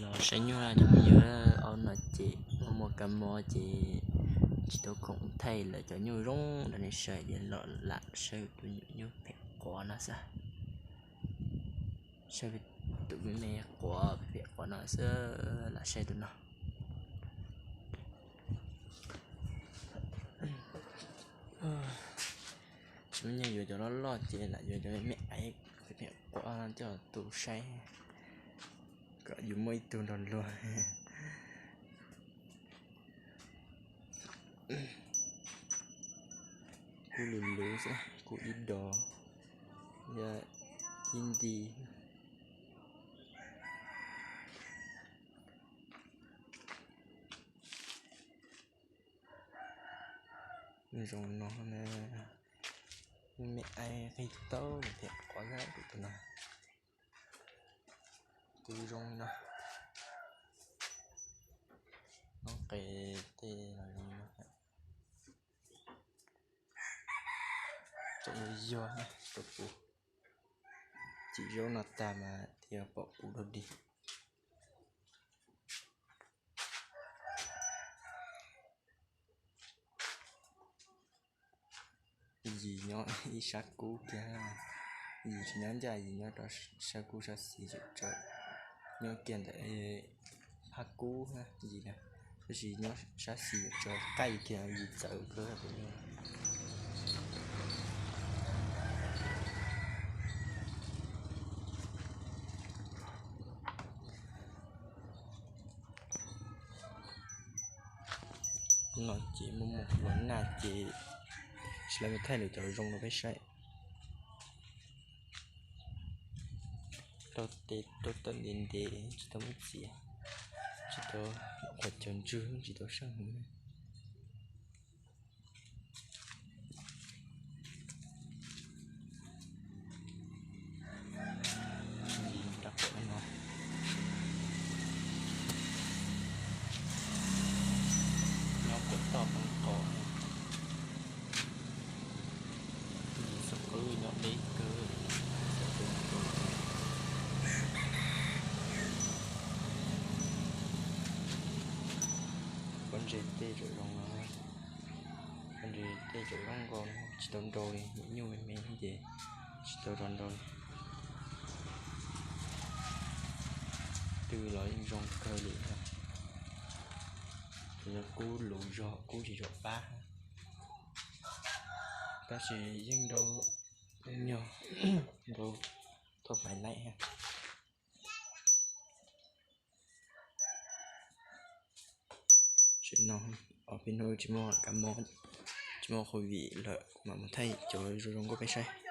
Los saib nyuj cov me nyuam, ob no ces muaj muaj kab mob ces tsis tau khoom thaij lawv cov nyuj zoo rau nej saib, ces los lam saib tus nyuam nyuj phem quav no xwb. Saib tus me me quav phem quav no xwb, lam saib tus no. Tsis muaj nyiaj yuav cov loj loj ces lam yuav cov me me aiv phem quav no coj tus saib, kom yus muaj ib tug nrog luag. Kub lus luv xwb, kub ib dos, yog ib nti. Zoo no, me aiv qig tau phem quav tus no. Kuv zoo no, noob qes tej los zoo no. Tseem yog rau kuv, cim zaub no tag mas thiaj pom kuv dog dig. Yim nyob ib sab kub kiag, yim tsis nyob ncaj, yim nyob rau sab kub sab xis tsaws, nyob kiag ntawm phab kub yim na, tab sis nyob sab xis tsaws qaij kiag, yim txawv kawg. No ces muaj muaj ua naj ces tsis, lawv mus thaij lawv cov zoo rau peb saib. Rau tes rau taw ntev ntev tsis tau muaj txiav, tsis tau, qhov cov ntswg tsis tau saj heev. Rau qhov no, nyob pem toj poob qos, xov qwb nyob deb kawg. Pob ntseg tej tseem zoo no, pob ntseg tej tseem zoo nkaus, tsis tau nrau li, nyuj me me ces tsis tau rau nrau li. Twb los yeej zoo kawg li, tsuas yog kub luv zog, kub tsis tshua pab, tab sis yeej nrau nyuag, nrau thaum maiv laim. Tam sim no ob peb hnub tsis muaj kab mob, tsis muaj covid lawm, kuv mam mus thaij cov zoo zoo nkauj peb saib.